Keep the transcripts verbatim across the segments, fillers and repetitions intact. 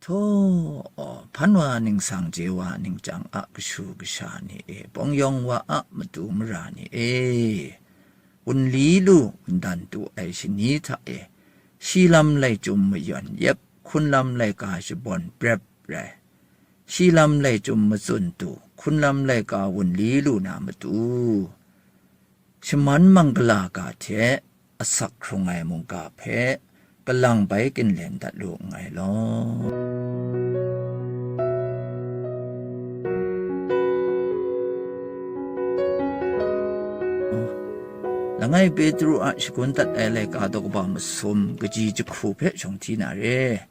Htaw, hpan wa ningsang chye wa ningchyang a kashu kasha ni e, pawng yawng wa a matu mara ni e, wunli lu wundan tu ai shani hta e, shi lam lai chyum mayawn yep, hkun lam laika shabawn prep rai, shi lam lai chyum matsun tu, hkun lam laika wunli lu na matu, shaman manggala ga hte asak hkrung ai mungga hpe kalang bai kinlen dat lu nngai law. Langai Petru a shagun dat ai laika daw kaba masum kaji jahku hpe shawng hti na re.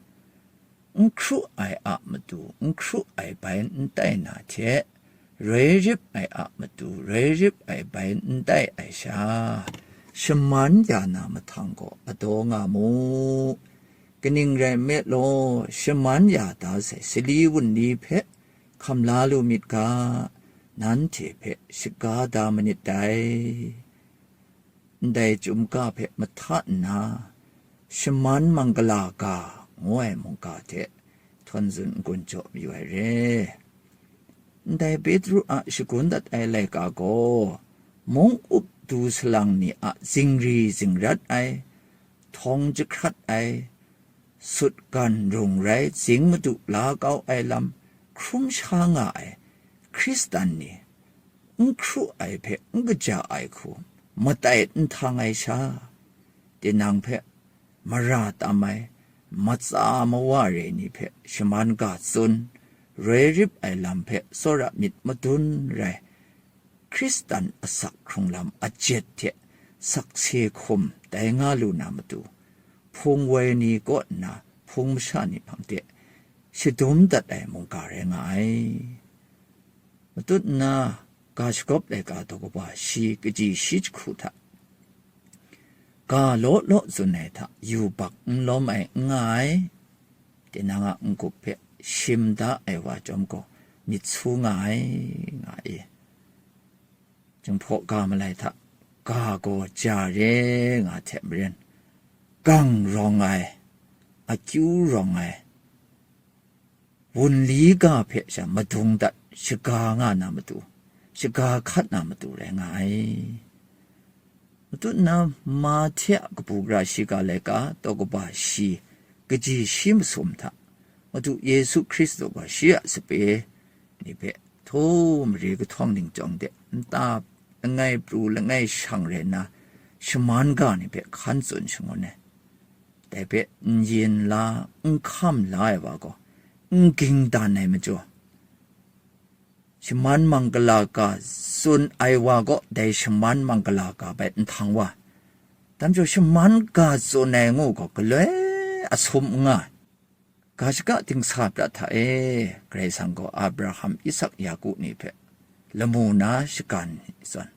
N hkru ai a matu, n hkru ai bai n tai na hte, roi rip ai a matu, roi rip ai bai n tai ai sha, shaman ya na mahtang gaw adaw nga mu. Kaning rai nme law, shaman ya da sai sali wunli hpe hkam la lu myit ga, nanhte hpe shaga da manit dai. Ndai chyumga hpe mahta nna, shaman manggala ga ngu ai mungga hte htawn zun n-gun jaw mayu ai re. Ndai Petru a shagun dat ai laika gaw, mung up du salang ni a zingri zingrat ai, htawng jahkrat ai, sutgan rung rai zing madu la kau ai lam hkrum sha nga ai Hkristan ni, n hkru ai hpe n kaja ai hku matai n htang ai sha, tinang hpe mara tam ai, matsa mawa re ni hpe shaman ga tsun, roi rip ai lam hpe tsawra myit madun rai, Hkristan asak hkrung lam ajet hte sakse hkum tai nga lu na matu, hpung woi ni kaw nna hpung masha ni hpang de shadum dat ai mungga rai nga ai. Matut nna, ga shagawp laika daw kaba shi kaji shi jahku hta, ga law law tsun ai hta yubak n lawm ai n nga ai, tinang a n-gup hpe shim da ai wa chyawm gaw myit su nga ai, nga i. Jinghpaw ga malai hta ga gaw ja re nga hte maren, gang rawng ai, akyu rawng ai, wunli ga hpe sha madung dat shaga nga na matu, shaga hkat na matu rai nga ai. Matut nna, Mahte a kabu gara shiga laika daw kaba shi kaji shi masum hta, Madu Yesu Hkristu gaw shi a sape ni hpe htaw mare kahtawng ningchyawng de nta langai pru langai shang rai nna, shaman ga ni hpe hkan tsun shangun ai. Dai hpe n yin la, n hkam la ai wa gaw, n ging dan ai majaw, shaman manggala ga tsun ai wa gaw dai shaman manggala ga bai n htang wa, dai majaw shaman ga tsun ai ngu gaw galoi a sum n nga ai. Ga shaka dingsa prat hta e, Karai Kasang gaw Abraham, Isak, Yaku ni hpe lamu na shagan ni zawn,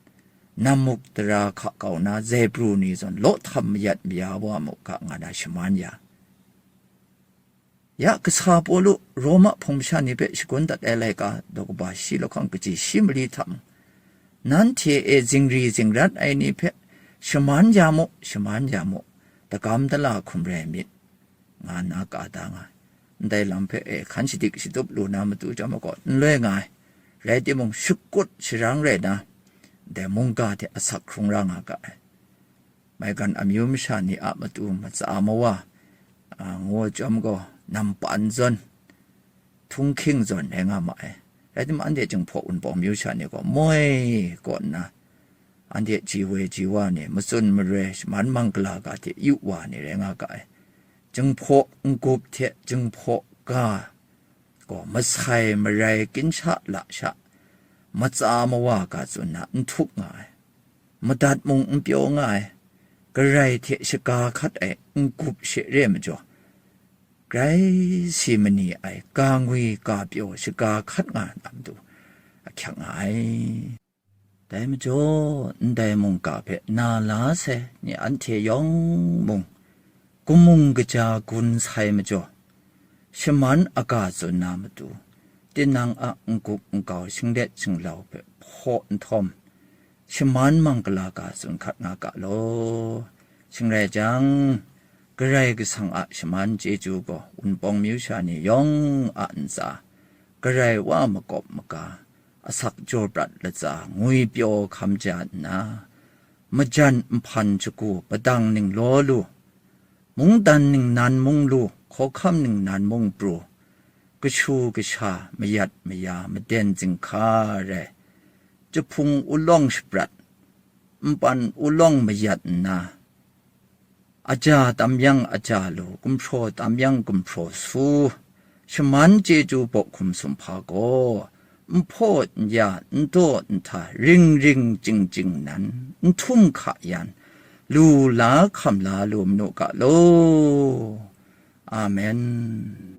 nammuk dara hka kau na zaibru ni zawn law htam mayat maya wa mu ga nga na shaman ya, ya kasa Pawlu Roma hpung masha ni hpe shagun dat ai laika daw kaba shi lahkawng kaji shi mali hta mung, nanhte e zingri zingrat ai ni hpe shaman ya mu, shaman ya mu, dagam dala hkum rai myit, nga nna ka da nga ai. Ndai lam hpe e hkan shadik shatup lu na matu chyawm gaw n loi nga ai. Rai timung, shakut sharang rai na, ndai mungga hte asak hkrung ra nga ga ai. Maigan amyu masha ni a matu matsa mawa, a, ngu chyawm gaw, nampan zawn, htunghking zawn rai nga ma ai. Rai timung, anhte Jinghpaw Wunpawng amyu sha ni gaw moi kaw nna, anhte ji woi ji wa ni, matsun maroi shaman manggala ga hte yu wa ni rai nga ga ai. Jinghpaw n-gup hte Jinghpaw ga gaw masai marai ginsha lasha, matsa mawa ga tsun na n htup nga ai, madat mung n pyaw nga ai, Karai hte shaga hkat ai n-gup she re majaw, grai si mani ai ga ngwi ga pyaw shaga hkat nga na matu ahkyak nga ai. Dai majaw, ndai mungga hpe na la sai ni anhte yawng mung, kumung kaja gun sai majaw, shaman aga tsun na matu, tinang a n-gup n-gau shinglet shinglau hpe hpaw nhtawm, shaman manggala ga tsun hkat nga ga law. Shing rai jang, Karai Kasang a shaman chyeju gaw wunpawng myu sha ni yawng a ntsa, Karai Wa makawp maga, asak jaw prat latsa ngwi pyaw hkam ja nna, majan nhpan shagu padang ninglaw lu, mungdan ningnan mung lu, hkawhkam ningnan mung pru, kashu kasha mayat maya maden zinghka rai, jahpung ulawng shaprat, npan ulawng mayat nna, aja tam yang aja lu, gumhpraw tam yang gumhpraw su, shaman chyeju baw hkum sumhpa gaw, n hpaw n ya, n daw n hta, ring ring jing jing nan, n htum hka yan, lu la hkam la lu manu ga law. Amen.